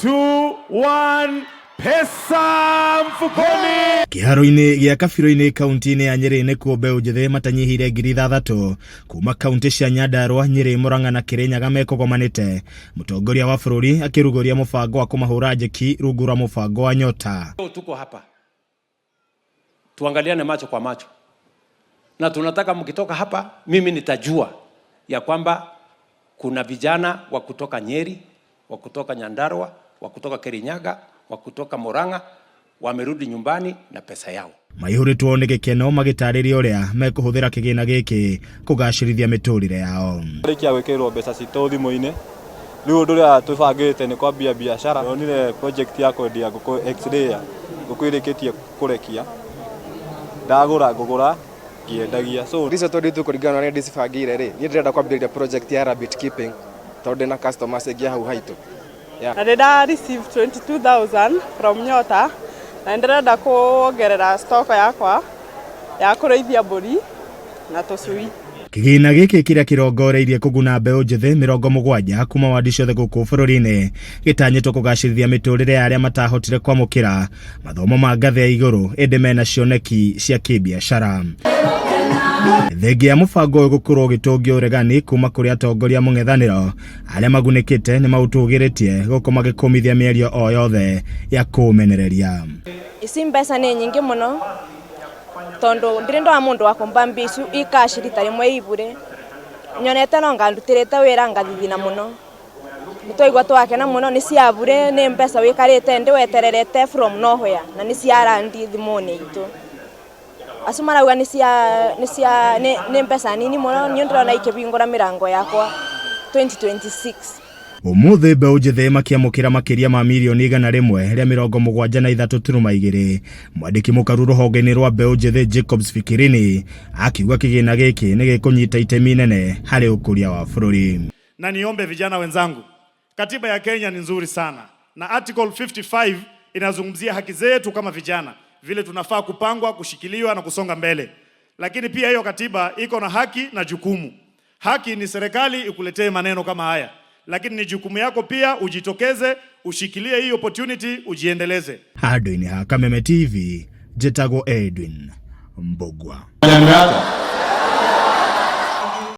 2, 1, pesa mfukoni. Kĩharo-inĩ gĩa Kabirũ-inĩ kaunti-inĩ ya Nyĩrĩ nĩkuo mbeũ njĩthĩ matanyihĩire 6,000 kuma kaunti cia Nyandarua, Nyĩrĩ, Murang'a na Kĩrĩnyaga mekũgomanĩte. Mũtongoria wa bũrũri akĩrugũria mũbango wa kũmahũra njeki rungu rwa mũbango wa Nyota. Leo tuko hapa tuangaliane macho kwa macho, na tunataka mkitoka hapa, mimi nitajua ya kwamba kuna vijana wa kutoka Nyeri, wa kutoka Nyandarua, wa kutoka Kirinyaga, wa kutoka Murang'a wamerudi nyumbani na pesa yao. Maihũrĩtwo nĩ gĩkeno magĩtarĩria ũrĩa mekũhũthĩra kĩgĩna gĩkĩ kũgacĩrithia mĩtũrĩre yao. Rĩkia gwĩkĩrĩrwo mbeca citũ thimũ-inĩ, rĩu ũndũ ũrĩa twĩbangĩte nĩ kwambia biacara. Ndonire project ya kwendia ngũkũ X-ray, ngũkũ irĩkĩtie kũrekia, ndagũra ngũgũra ngĩendagia. So Icio 22 kũringana na ũrĩa ndĩcibangĩire rĩ, niĩ ndĩrenda kwambĩrĩria project ya rabbit keeping tondũ ndĩna customers aingĩ hau haitũ. Yeah. Na ndĩra receive 22,000 from Nyota na ndĩrenda kuongerera stock yakwa ya kũrĩithia mbũri na tũcui. Kĩgĩna gĩkĩ kĩrĩa kĩrongoreirie kũguna mbeũ njĩthĩ 70 kuma wadi ciothe gũkũ bũrũri-inĩ gĩtanyĩtwo kũgacĩrithia mĩtũrĩre ya arĩa matahotire kwamũkĩra mathomo ma ngathĩ ya igũrũ ĩndĩ mena cioneki cia kĩbiacara. Thengia ya mũbango ũyũ gũkorwo ũgĩtũngio ũregani kuma kũrĩ atongoria mũng'ethanĩro arĩa magunĩkĩte nĩ maũtũgĩrĩtie gũkũ magĩkũmithia mĩario o yothe ya kũũmenereria. Ici mbeca nĩ nyingĩ mũno tondu ndiri ndona mundu wa kumba mbia icu i cash rita rimwe ibure nyonete no ngandutĩrĩte wĩra ngathithina mũno nĩtwaigua twakena mũno nĩ cia bure nĩ mbeca wĩkarĩte ndĩ wetererete from nowhere na nĩ cia randi thimũ-inĩ itũ acio marauga nĩ cia nĩ cia nĩ mbeca nini mũno niĩ ndĩrona ikĩhingũra mĩrango yakwa 2026. Ũmũthĩ mbeũ njĩthĩ makĩamũkĩra makĩria ma mirioni 173.2. Mwandĩki mũkaru rũhonge-inĩ rwa mbeũ njĩthĩ Jacobs Fikirini akiuga kĩgĩna gĩkĩ nĩ gĩkũnyita itemi nene harĩ ũkũria wa bũrũri. Na niombe vijana wenzangu, katiba ya Kenya ni nzuri sana na article 55 inazungumzia haki zetu kama vijana, vile tunafaa kupangwa, kushikiliwa na kusonga mbele. Lakini pia hiyo katiba iko na haki na jukumu. Haki ni serikali ikuletee maneno kama haya, lakini ni jukumu yako pia ujitokeze, ushikilie hii opportunity, ujiendeleze. Handũ-inĩ ha Kameme TV, njĩtagwo Edwin Mbugua.